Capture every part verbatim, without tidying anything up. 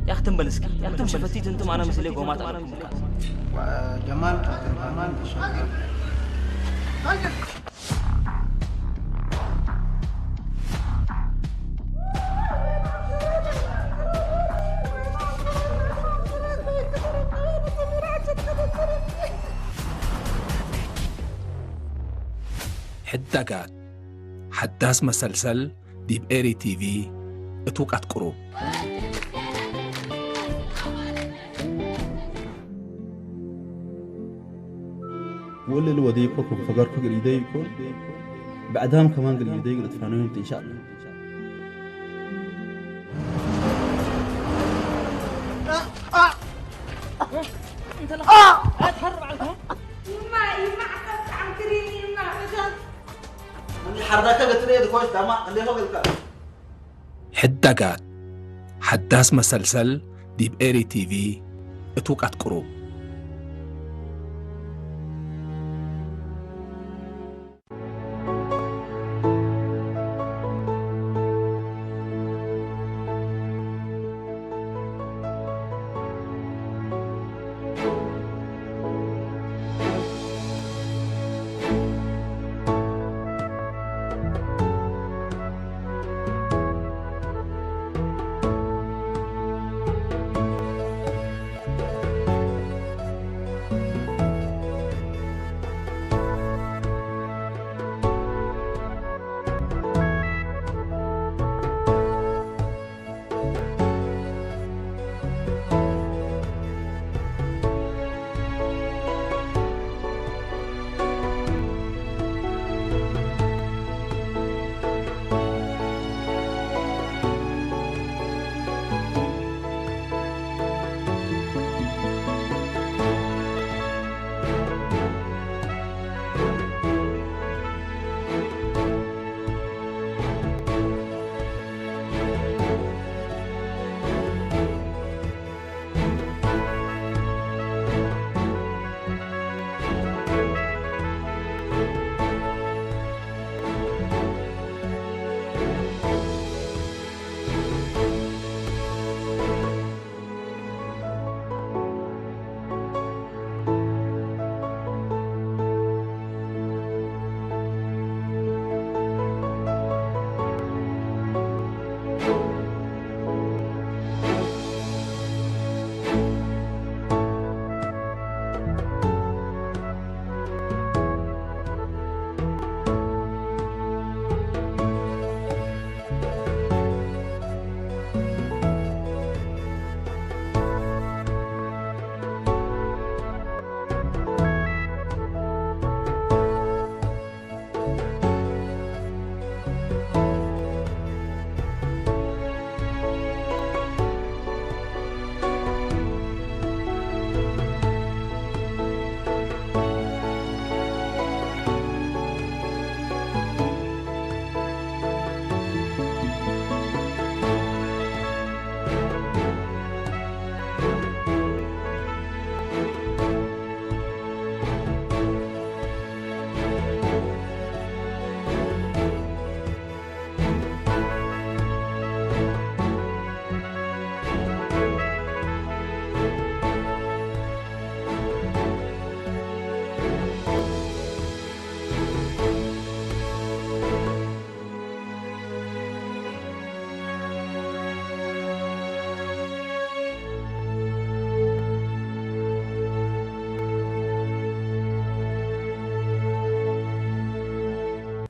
ያክ ትም በል እስኪ፣ ያክ ትም ሸፈቲት እንትም አነ ምስሌ ጎማት አለኩም ካስ። ጀማል አብዱራህማን ሸፊቅ። ሕዳጋት፣ ሐዳስ መሰልሰል ዲብ ኤሪ ቲቪ እት ውቀት ቅሩብ። ወለ ለወደይኮ ክም ፈገርኩ እግል ኢደዩ ኢኮን፣ ብዕዳም ከማን እግል ኢደዩ እግል እትፋነዮም ተ ኢንሻአላህ። ሕዳጋት፣ ሐዳስ መሰልሰል ዲብ ኤሪ ቲቪ እት ውቀት ቅሩብ።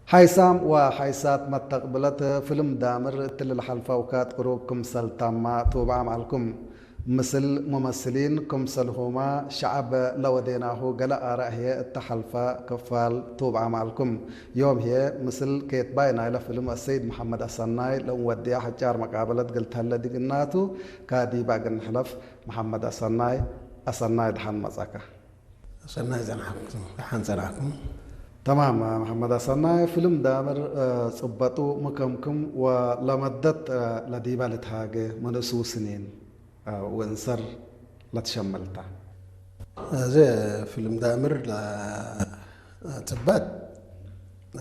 ሓይሳም ወሓይሳት መተቅብለት ፍልም ዳምር እትሊ ለሐልፈ አውካት ቅሩብ ክምሰል ታማ ቱብዓም ዐልኩም። ምስል ሙመስሊን ክምሰልሁመ ሸዐብ ለወዴናሁ ገሌ አራእ ህዬ እተ ሐልፈ ክፋል ቱብዓም ዐልኩም። ዮም ህዬ ምስል ኬትባይ ናይለ ፍልም አሰይድ መሐመድ አሰናይ ለእንወድያ ሕጫር መቃበለት እግል ተህለ ዲብ እናቱ ከዲበ እግል ንሕለፍ። መሐመድ አሰናይ፣ አሰናይ ደሐን መጽአከ። አሰናይ ጸንሐኩም፣ ደሐን ጸንሐኩም። ተማም መሐመድ አሰናይ፣ ፍልም ዳምር፣ እ፣ ጽበጡ ምከምክም ወለመደት፣ እ፣ ለዲበ ልትሃጌ ምን እሱ ስኒን፣ እ፣ ወእንሰር ለትሸመልታ። እዚ ፍልም ዳምር ለጽበት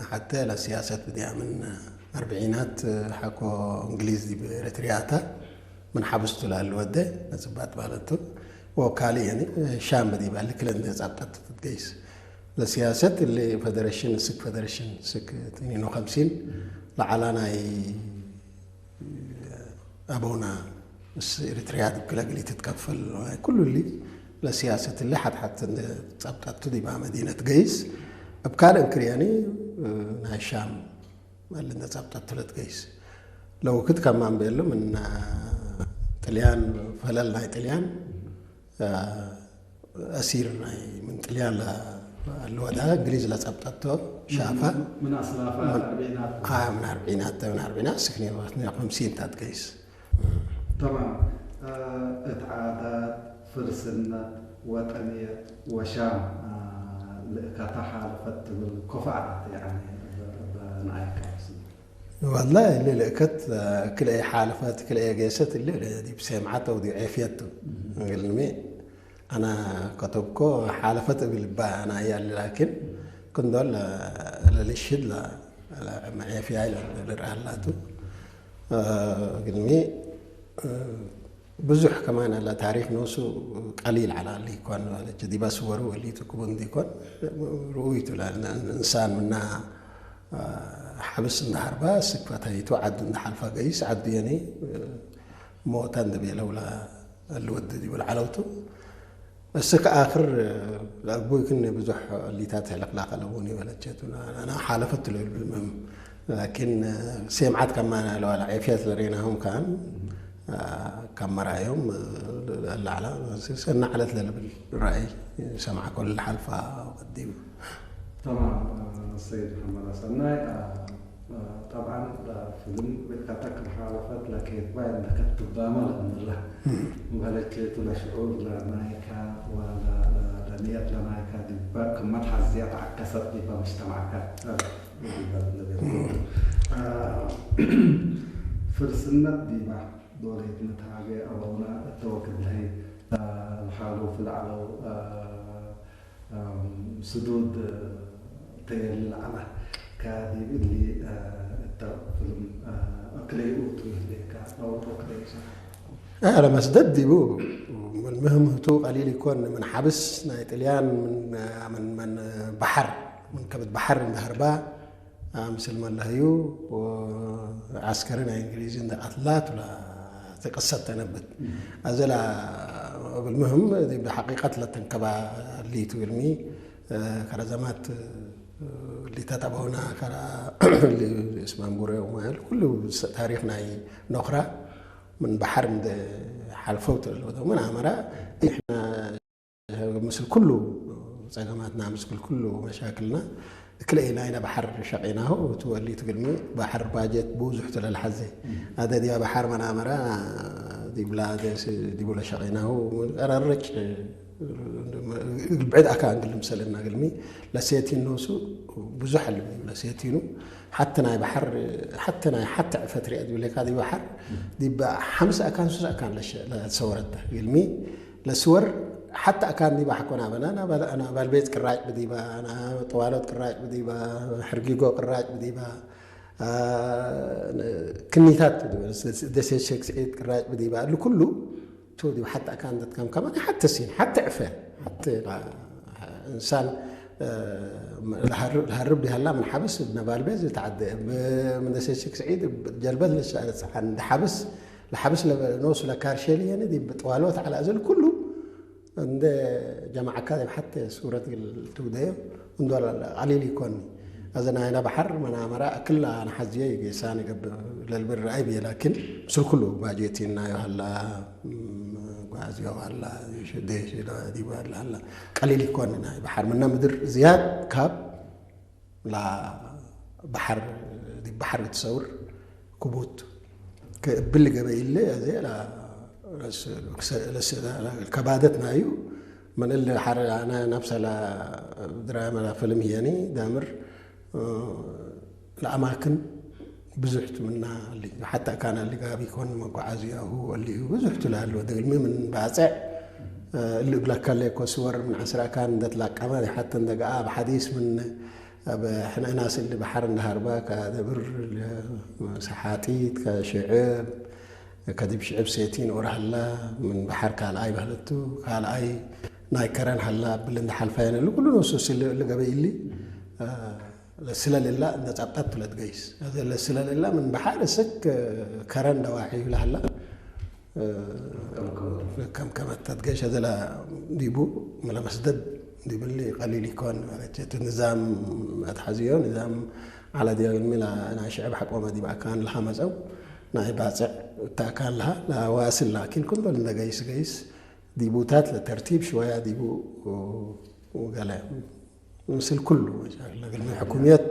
ሐቴ ለሲያሰት ብድያ ምን አርብዒናት ሐቆ እንግሊዝ ዲብ ኤረትርያ ተ። ምን ሐብስቱ ለአልወዴ ነጽባጥ ማለቱ ወካሊ ያኒ ሻም ዲብ አሊ ክለ እንዴ ጻብጠት ትትገይስ። ለሲያሰት እሊ ፌደሬሽን እስክ ፌደሬሽን እስክ ትኒን ወከምሲን ለዐላ ናይ አበውና ምስ ኤሪትርያ ዲብ ክለ እግል ኢትትከፈል ኩሉ እሊ ለሲያሰት እሊ ሐት ሐት እንዴ ጻብጠቱ ዲባ መዲነት ገይስ እብ ካልእ እንክር ያኒ ናይ ሻም እሊ እንዴ ጻብጠቱ ለትገይስ። ለወክድ ከማን ቤሉ ምን ጥልያን ፈለል ናይ ጥልያን አሲር ናይ ምን ጥልያን ለልወዳ እንግሊዝ ለጸብጠቶ ሻፈ ምን አስላፈ ምን አርበዒናት። አ፣ ምን አርበዒናት፣ ምን አርበዒናት እስክ ኔ ኸምሲን ታት ገይስ። ተማም። አ፣ እት ዓዳት፣ ፍርስነት፣ ወጠንየት ወሻም፣ አ፣ ልእከተ ሓለፈት ትብል ኮፋ ዓዳት ያኒ እበ፣ እበ ነአይከ። ወላሂ እሊ ልእከት፣ አ፣ ክልኤ ሓለፈት፣ ክልኤ ጌሰት እሊ ዲብ ሴምዓት አው ዲብ ዔፍየት ቱ። እግልሚ አነ ከተብኮ ሓለፈት እግል እባ አነ አያሊ፣ ላኪን ክም ዶል ለልሽህድ ለ-፣ ለ-፣ መዔፍያይ ለልርአ ላቱ። እግልሚ ብዙሕ ከማን አለ ታሪክ ኖሱ ቀሊል ዐለ አሊ ኢኮን፣ ዲበ ስወሩ ወሊቱ ክቡን ዲኮን ርኡይ ቱ ለእንሳን ምና ሐብስ እንደ ሀርባ ስክ ፈተይቱ ዐዱ እንደ ሐልፋ ገይስ ዐዱ የኒ ሞተ እንደ ቤለው ለልወድ ዲቡ ለዐለውቱ። እስክ አክር ለአግቡይ ክኒ ብዙሕ እሊታት ሕልቅላቅ አለቡኒ በለቼቱ። አነ ሓለፈት ለልብል ምህም፣ ላኪን ሴምዓት ከማን ለዋለ ዔፍየት ለሬናሁም ካን፣ ከም መራዮም ለዐለ ሰና ዐለት ለልብል ረአይ ሰምዐ። ኮል ለሓልፋ ወዲብ። ተማም ሰይድ መሐመድ ሰናይ። ጠብዓን፣ ለፍልም ርኢካተ ክም ሓለፈት ለኬትባይ እንደ ከትባመ ለእምረ፣ እም። በለቼቱ ለሽዑር ለናይካ ወለ-፣ ለ-፣ ለንየት ለናይካ ዲበ ክመ ተሐዝየ ተዐከሰት ዲበ መጅተማዕከ። ዲበ ለቤት። እም። አ፣ ፍርስነት ዲበ ዶል ኢትንትሃጌ አበውነ እተ ወክድ ለህይ፣ አ፣ ለሓሉፍ ለዐለው፣ አ፣ አም፣ ስዱድ፣ አ፣ ተየልል ዐለ። ከዲብ እሊ፣ አ፣ እተ ፍልም፣ አ፣ እክለዩ ቱ ይህሌከ አው እክለዩ ሰ-? አ፣ ለመስደድ ዲቡ ምን ምህም ህቱ ቀሊል ኢኮን። ምን ሐብስ ናይ ጥልያን ምን፣ ምን፣ ምን በሐር፣ ምን ከብድ በሐር እንደ ሀርባ፣ ምስል መለህዩ ወዐስከሪ ናይ እንግሊዝ እንደ ቀትላቱ ለትቅሰት ተነብት። እም። አዜ ለእብል ምህም ዲብ ሐቂቀት ለተንከባ እሊቱ እግልሚ፣ ከረዘማት እሊተ ጠበውና ከረ እስማንቡሬ ወማይል ኩሉ ታሪክ ናይ ኖክራ ምን በሐር እንደ ሐልፈው ተለወጠው ምን አመራ ንሕና ምስል ኩሉ ጸገማትና፣ ምስል ኩሉ መሻክልና፣ እክለ ናይለ በሐር ሸቄናሁ፣ እቱ እሊ ትግልሚ በሐር ባጀት ብዙሕ ቱ ለልሐዜ። እም። አደ ዲበ በሐር መናመራ ዲብላ ደስ ዲቡ ለሸቄናሁ፣ ቀረርጭ ብዕድ አካን ግል ምሰልና ግልሚ ለሴቲን ኖሱ ብዙሕ አለ ለሴቲኑ። ሐተ ናይ በሐር፣ ሐተ ናይ ሐተ ዕፈት ርአት ብሌካ ዲብ በሐር፣ እም። ዲብ ሐምስ አካን ሱስ አካን ለሸ-፣ ለሰወረተ ግልሚ ለስወር ሐተ አካን ዲበ ሐቆ ናበና፣ ናበ-፣ ናበ አልቤት ቅራጭ ብዲበ፣ ናበ ጠዋሎት ቅራጭ ብዲበ፣ ሕርጊጎ ቅራጭ ብዲበ፣ አ፣ ክኒታት ብዲበ፣ ደሴት ሼክ ስዒድ ቅራጭ ብዲበ፣ እሊ ኩሉ ቱ ዲብ ሐተ አካን ደት ከም ከማን ሐተ ሲን፣ ሐተ ዕፈ፣ ሐተ እንሳን፣ አ፣ ለሀርብ፣ ለሀርብ ዲሀላ ምን ሐብስ እብ ነባልቤት ዝተዐደ፣ እብ ምን ደሴት ሼክ ስዒድ እብ ጀልበት ለሸ-፣ እንደ ሐብስ ለሐብስ ለበ-፣ ኖሱ ለካርሼሊ የኒ ዲብ ጥዋሎት ዐለ። እዝል ኩሉ እንደ ጀማዐካ ዲብ ሐቴ ሱረት እግል ትውደዮ እንዶ ቀሊል ኢኮኒ። አዜ ናይለ በሐር መናመራ እክል ለአነሐዝዮ ኢጌሳኒ ገብእ ለልብል ረአይ ብዬ፣ ላኪን ምስል ኩሉ ባጀቲን ናዩ ሀላ፣ መጓዝዮ ሀላ፣ ዴሽ ዲቡ ሀላ፣ ሀላ ቀሊል ኢኮኒ። ናይ በሐር ምነ ምድር ዝያድ ካብ ለበሐር፣ ዲብ በሐር እት ሰውር ክቡት። ከእብል ገበይ እለ አዜ ለ-፣ ለስ-፣ ለስ-፣ ለከባደት ናዩ። ምን እለ ሐር አነ ነፍሰ ለድራመ ለፍልም ህየኒ ዳምር፣ እ፣ ለአማክን ብዙሕቱ ምና እሊ፣ ሐታ ካን እሊ ጋቢ ኮን መጓዓዝያሁ እሊ ብዙሕቱ ለህልወ ደግልሚ ምን ባጽዕ፣ እ፣ እሊ እብለከ እለ እኮ ስወር ምን ዐስር አካን እንደ ትላቀመ ሐተ እንደ ገአ እብ ሐዲስ ምን እብ ሕነ እናስ እሊ በሐር እንደ ሀርባ ከደብር፣ ሰሓጢት፣ ከሽዕብ፣ ከዲብ ሽዕብ ሴቲን ኦረ ሀላ፣ ምን በሐር ካልኣይ በህለቱ፣ ካልኣይ ናይ ከረን ሀላ፣ እብሊ እንደ ሐልፋየን እሊ ኩሉ ኖሱ ስለ እሊ ገበይ እሊ፣ አ፣ ለስለ ልላ እንደ ጸብጠት ለትገይስ። አዜ ለስለ ልላ ምን በሐር እስክ ከረን ደዋሒ ለሀላ፣ አ፣ ከም ከመት ተትገይስ። አዜ ለዲቡ ለመስደድ ዲብሊ ቀሊል ኢኮን ማለት እቲ ንዛም አትሐዝዮ፣ ንዛም ዐለ ዲዮ እልሚ ለናይ ሽዕብ ሐቆመ ዲብ አካን ለሀመጸው ናይ ባጽዕ እተ አካን ለሀ ለዋስል ላኪን ኩሎ እንደ ገይስ ገይስ ዲቡታት ለተርቲብ ሽወያ ዲቡ ገለ ምስል ኩሉ መሻክል ለግል ምን ሕኩምየት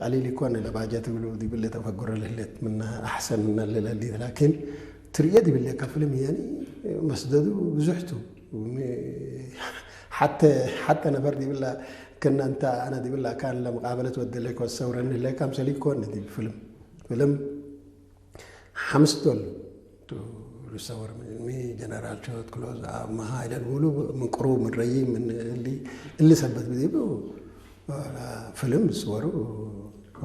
ቀሊል ኢኮን ለባጀት እግሉ ዲብለ ተፈጉረ ለህሌት ምነ አሕሰን ምነ ለለሊት ላኪን ትርእየ ዲብለ ከፍልም ያኒ መስደዱ ብዙሕ ቱ። ሐተ ሐተ ነፈር ዲብላ ክነ እንተ አነ ዲብላ ካን ለመቃበለት ወደለክ ወሰውረኒ ለክ አምሰል ኢኮን ዲብ ፍልም ፍልም ሐምስ ዶል ቱ ልሰወር ሚ ጀነራል ሾት ክሎዝ አብ መሃ ኢለል ሙሉ ምን ቅሩብ ምን ረዪ ምን እሊ እሊ ሰበት ብዲቡ ፍልም ስወሩ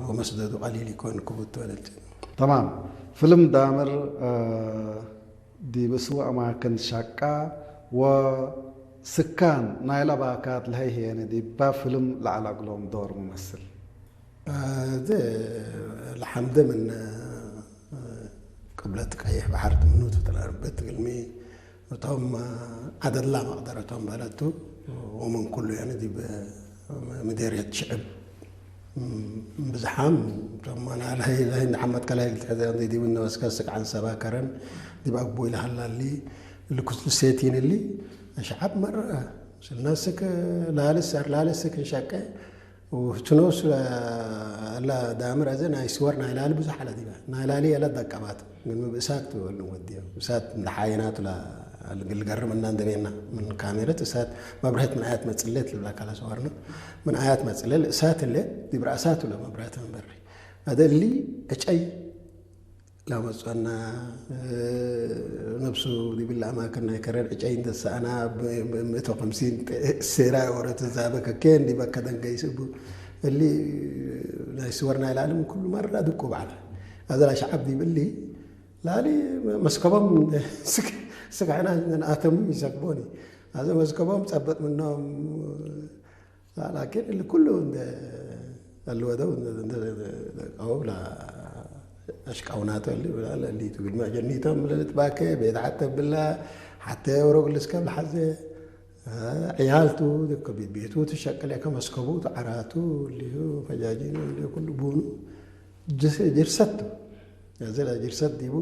ወመስደዱ ቀሊል ኢኮን ክቡት ወለልቲ። ተማም። ፍልም ዳምር፣ እ፣ ዲብ እስወ አማክን ሸቃ ወስካን ናይለ ባካት ለሀይ ህየነ ዲባ ፍልም ለዐለ እግሎም ዶር ሙመስል። እዜ ለሐምደ ምን ቅብለት ቀይሕ በሐር ምኑ ትትለርብት እግልሚ እቶም ዐደላ መቅደረቶም በለቱ ወምን ኩሉ ያኒ ዲብ ምዴርየት ሽዕብ ብዝሓም እቶም ለሀይ ለሀይ እንደ ሐመድ ከላይ እግል ትሕዘ እንዴ ዲብ እነ ወስከ ስቅ ዐንሰባ ከረን ዲብ አግቡይ ለሀላሊ እሊ ኩሉ ሴቲን እሊ ሸዐብ መረ ምስል ነስክ ላሊ ሰር ላሊ ስክ እንሸቀ ወህቱ ኖሱ ለዳምር አዜ ናይ ስወር ናይ ላሊ ብዙሕ ዐለ ዲበ። ናይ ላሊ የለ ደቀባት። ምን እሳት ወልንወድዮ። እሳት እንደ ሓየናቱ ለ-፣ ልገርም እና እንደ ቤና። ምን ካሜረት እሳት መብረህት ምን አያት መጽሌት ልብላ ካለ ስወርነ። ምን አያት መጽሌ እሳት እለ ዲብ ረአሳቱ ለመብረህት መንበሪ። አደ እሊ ዕጨይ ላመጽአና፣ ነብሱ ዲብለ አማክን ናይ ከረን ዕጨይ እንተ ሰአና፣ ብ-፣ ብ-፣ ምእት ወክምሲን ሴራይ ኦሮ ትዛበ ከኬን ዲበ ከደን ገይስ እቡ። እሊ ናይ ስወር ናይ ለዐለም ኩሉ መረ ድቁብ ዐለ። አዘ ለሸዐብ ዲብ እሊ ላሊ መስከቦም ስክ-፣ ስክ ሕና ነአተሙ ኢሰክቦኒ። አዘ መስከቦም ጸበጥ ምኖም ላኪን እሊ ኩሉ እንደ አልወደው እንደ፣ እንደ ቀውም ለአሽቃውናተ እሊ ብላ ለሊቱ ግድመ ጀኒቶም ለልትባከ ቤት ሐተ ብላ ሐተ ወሮግ ልስከብ ለሐዘ ዕያልቱ ቤት ቤቱ ትሸቅል ከመስከቡ ተዓራቱ እሊሁ ፈጃጂኑ እሊ ኩሉ ቡኑ ጅስ-፣ ጅርሰት ቱ። እዚ ለጅርሰት ዲቡ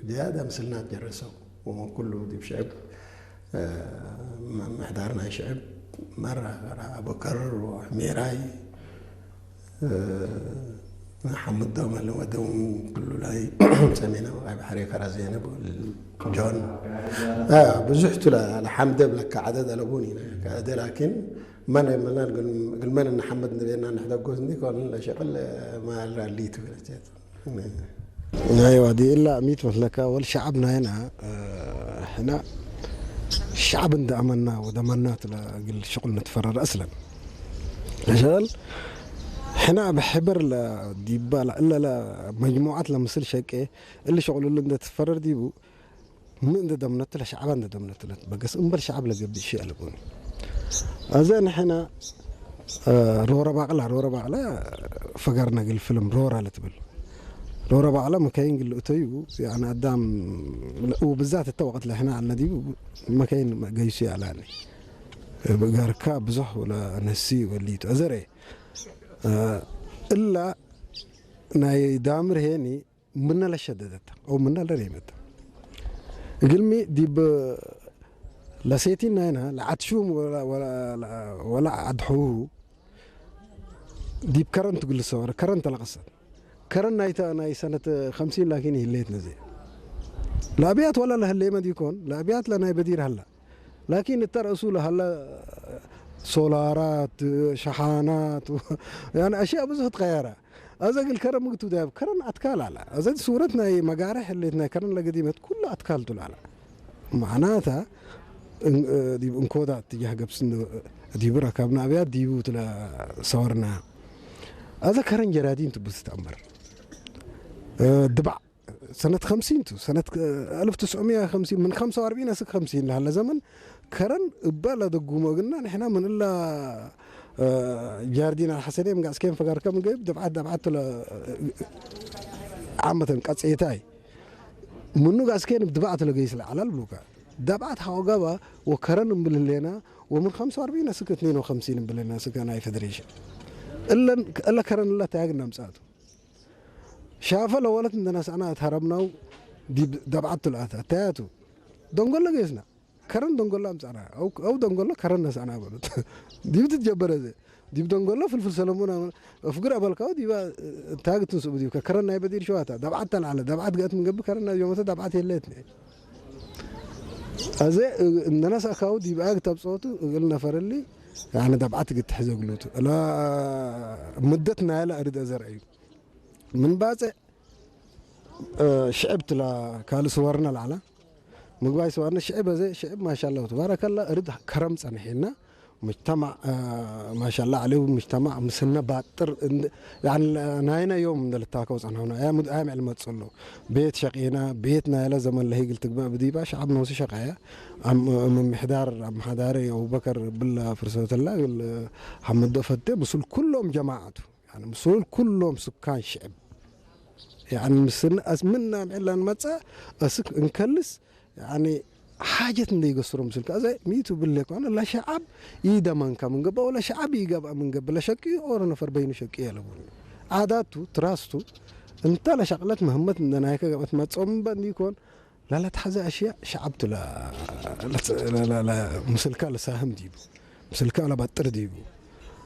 ጅሃድ አምስልናት ጀረሰው። ወኩሉ ዲብ ሽዕብ፣ እ፣ ም-፣ ምሕዳር ናይ ሽዕብ መራ፣ መራ አቡከር ወሕሜራይ፣ እ፣ ሐሙድ ዶመ ለወደው ኩሉ ላይ ሰሜነ ወቃይ ባሕሬ ከራ ዜነብ ጆን፣ እ፣ ብዙሕ ቱ ለ-፣ ለሐምደ ብለካ ዐደድ አለቡኒ። ከእደ ላኪን መን መናን እግል መን እንሐመድ እንዴ ቤና እንሕደጎስ እንዲ ኮን ለሸቅል ማል ራሊ ቱ። አይዋ፣ ዲ እላ ሚት መስለካ ወል ሸዐብ ናይና፣ እ፣ ሕና ሸዐብ እንደ አመና ወደመና ቱ ለእግል ሽቁል ንትፈረር አስለን። ለሸቅል ሕና ብሕበር ለዲባ ለእለ ለመጅሙዓት ለምስል ሸቄ እሊ ሽቁል እሉ እንደ ትፈረር ዲቡ፣ ምን እንደ ደምነቱ ለሸዕባ እንደ ደምነቱ ለትበገስ እምበል ሸዕብ ለገብእ እሺ አለቡኒ። አዘ ንሕነ፣ እ፣ ሮረ ባቅላ፣ ሮረ ባቅላ ፈገርነ እግል ፍልም ሮራ ልትብል። ሮረ ባቅላ መካይን እግል ልእተዩ፣ ያኒ አዳም፣ ወብዛት እተ ወቅት ለሕነ አልነ ዲቡ መካይን ገይሱ ያላኒ። ገርካ ብዙሕ ወለነሲ ወሊቱ። አዘ ርኤ፣ እ፣ እላ ናይ ዳምር ሄኒ፣ ምነ ለሸደደተ አው ምነ ለሬመተ። እግልሚ ዲብ ለሴቲን ናይና ለዐድ ሹም ወለ፣ ወለ፣ ወለ ዐድ ሑሁ ዲብ ከረን ትግል ሰወረ፣ ከረን ተለቀሰት። ከረን ናይተ ናይ ሰነት ከምሲን ላኪን ይህሌት ነዜ። ለአብያት ወላ ለህሌመ ዲኮን፣ ለአብያት ለናይ በዲር ሀላ። ላኪን እተ ረእሱ ለሀለ ሶላራት፣ ሸሓናት፣ ያኒ አሽያእ ብዙሕ ትቀየረ። አዘ እግል ከረን ምግቱ ዳይብ ከረን አትካል አለ። አዘ ሱረት ናይ መጋርሕ ህሌት ናይ ከረን ለገዲመት ኩሉ አትካል ቱ ለአለ። መዕናታ እን-፣ ዲብ እንኮዳ እትጃህ ገብስን ዲቡ ረከብና አብያት ዲቡ ትለ ሰወርና። አዘ ከረን ጀራዲን ትቡስት አምበር ድባዕ ሰነት ኸምሲን ቱ፣ ሰነት፣ እ፣ አልፍ ትስዕ ምያ ኸምሲን፣ ምን ኸምሰ ወአርብዒን አስክ ኸምሲን ለሀለ ዘመን ከረን እበ ለደጉሞ እግልና፣ ንሕና ምን እላ፣ እ፣ ጃርዲን አልሐሰኔ ምን ጋስኬን ፈጋርከ ምን ገይብ ደብዓት፣ ደብዓት ለ፣ ዓመተን ቀጽየታይ ምኑ ጋስኬን እብ ድባዕት ለገይስ ለዐላል ብሉከ። ደብዓት ሐወ ገባ ወከረን እምብል ህሌና፣ ወምን ኸምሰ ወአርብዒን አስክ እትኔን ወኸምሲን እምብል ህሌና፣ አስክ ናይ ፌዴሬሽን። እለን፣ እለ ከረን እለ ታያግ እናምጽአቱ። ሻፈ ለወለት እንደ ነስአና እት ሀረምናው ዲብ ደብዓት ቱ ለአተ። አታያቱ ደንጎለ ጌስና፣ ከረን ደንጎለ አምጸና፣ አው፣ አው ደንጎለ ከረን ነስአና በሉት። ዲብ ትትጀበረ ዘ፣ ዲብ ደንጎለ ፍልፍል ሰለሙን አመ-፣ እፍግር አበልካው ዲባ፣ እ፣ ታግ ትንስኡ ዲብከ ከረን ናይ በዲር ሸዋታ፣ ደብዓት ተልዓለ፣ ደብዓት ገአት ምን ገብእ ከረን ናይ ዮመተ ደብዓት የለት። አዜ፣ እ፣ እንደ ነስአካው ዲብ አግ ተብጾቱ እግል ነፈር እሊ፣ ያኒ ደብዓት እግል ትሕዘ እግሉቱ። እለ ምደት ናይለ አርድ አዘር አዩ። ምን ባጽዕ፣ እ፣ ሽዕብ ትላ ካልእ ስወርነ ለዐለ። ምግባይ ስወርነ ሽዕብ አዜ፣ ሽዕብ ማሻአላህ ወተባረከላህ፣ እርድ ከረም ጸንሔና፣ ሙጅተማዕ፣ እ፣ ማሻአላህ ዐለይሁ፣ ሙጅተማዕ ምስልነ ባጥር እንድ-፣ ያኒ ናይነ ዮም እንደ ልታከው ጸንሐውና። አያ ሙድ-፣ አያ ምዕል መጽሎ። ቤት ሸቄና፣ ቤት ናይለ ዘመን ለህይ እግል ትግበእ ብዲባ፣ ሸዐብ ኖሱ ሸቀየ። አም-፣ ምምሕዳር፣ አምሐዳሪ አቡበከር ብላ ፍርሰተላ እግል ሐመዶ ፈቴ፣ ምስል ኩሎም ጀማዐቱ። ያኒ ምስል ኩሎም ስካን ሽዕብ፣ ያኒ ምስል አስ-፣ ምና ምዕላን መጸ፣ እስክ እንከልስ፣ ያኒ ሓጀት እንደ ይገስሮ ምስልከ። አዜ ሚቱ ብሌ ከሆነ ለሸዓብ ኢደመንከ ምን ገብአ፣ ወለሸዓብ ኢገብአ ምን ገብእ፣ ለሸቅዩ ኦሮ ነፈር በይኑ ሸቅዩ የለቡኒ። ዓዳቱ፣ ትራስቱ፣ እንተ ለሸቅለት መህመት እንደ ናይከ ገብአት መጸኦ ምን በእንዲ ይኮን፣ ለለትሐዜ አሽያእ ሸዐብቱ ለ-፣ ለ-፣ ለ-፣ ለ-፣ ለ-፣ ምስልከ ለሳህም ዲቡ፣ ምስልከ ለበጥር ዲቡ።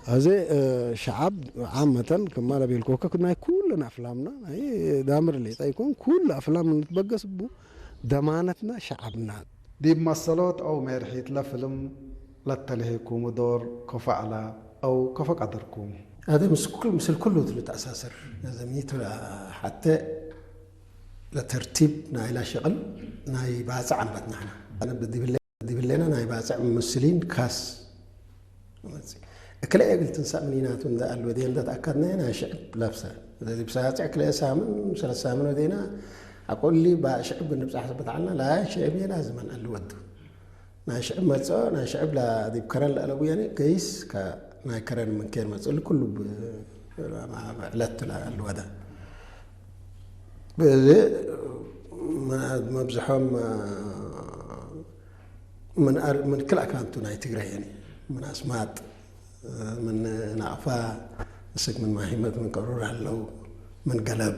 አዜ፣ እ፣ ሸዐብ ዓመተን ክማ ለቤልኮከ ናይ ኩልነ አፍላምና፣ ናይ ዳምር ሌጠ ይኮን፣ ኩሉ አፍላም እንትበገስ እቡ ደማነትና ሸዐብና። ዲብ መሰሎት አው ሜርሒት ለፍልም ለተልሄኩሙ ዶር ከፎ ዐለ አው ከፎ ቀደርኩም? አዜ ምስል ኩሉ እቱ ልትአሳሰር። አዜ ሚቱ ሐቴ ለተርቲብ ናይላ ሸቅል ናይ ባጽዕ አንበትናህና። አነ ዲብ ህለ-፣ ዲብ ህሌና ናይ ባጽዕ ሙመስሊን ካስ እክለ እግል ትንሳእ ምኒናቱ እንደ አልወዴ እንደ ተአከድነ ናይ ሽዕብ ለብሰ። ዲብ ሳጽዕ ክልኤ ሳምን ሰለስ ሳምን ወዴና አቆሊ ባእ ሽዕብ እንብጻሕ ሰበት ዐልና። ላ ሽዕብ የላዝመን አልወዱ። ናይ ሽዕብ መጽኦ፣ ናይ ሽዕብ ላ ዲብ ከረን ለአለቡ ያኒ ገይስ ከ-፣ ናይ ከረን ምን ኬን መጽኦ ለኩሉ ብ-፣ ዕለት ለአልወደ። በዚ መ-፣ መብዝሖም ምን አር-፣ ምን ክል አካንቱ ናይ ትግራይ ያኒ ምን አስማጥ ምን ናቅፋ፣ እስክ ምን ማሂመት፣ ምን ቀሩር ሀለው፣ ምን ገለብ፣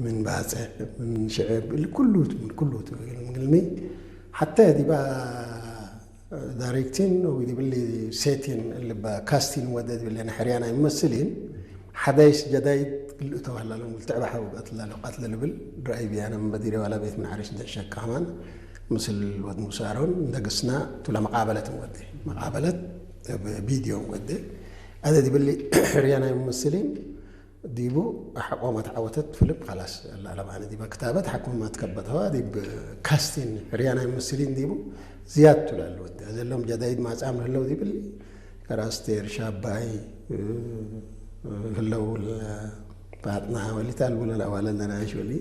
ምን ባጽዕ፣ ምን ሽዕብ፣ እሊ ኩሉ ቱ፣ ምን ኩሉ ቱ፣ ምን ግልሚ፣ ሐተ ዲባ ዳይሬክቲን ወዲብሊ ሴቲን፣ እሊ ካስቲን ወደ ዲብሊ ሕርያ ናይ ሙመስሊን፣ ሐዳይስ ጀዳይድ እሊ እተው ሀላሎም፣ ልትዕበ ሐው ቀትለ፣ ቀትለ ልብል ረአይ ብያነ ምን በዲሬ ዋላ ቤት ምን ሐሪስ እንተ ሸክ ከማን፣ ምስል ወድ ሙሳሮን እንደ ግስና ቱ ለመቃበለት እንወዴ። መቃበለት ቪድዮ እንወዴ። አዜ ዲብሊ ሕርያ ናይ ሙመስሊን ዲቡ ሐቆመት ዐወተት ፍልም ከላስ አለ አለማነ ዲበ ክታበት ሐቆመት ከበተዋ ዲብ ካስቲን ሕርያ ናይ ሙመስሊን ዲቡ ዝያድ ቱ ለአልወዴ። አዜ ሎም ጀዳይድ ማጻም ህለው ዲብሊ ከራስቴር ሻባይ ህለው ፋጥና ወሊታ ልቡ ለአዋለ ለናይሽ ወሊ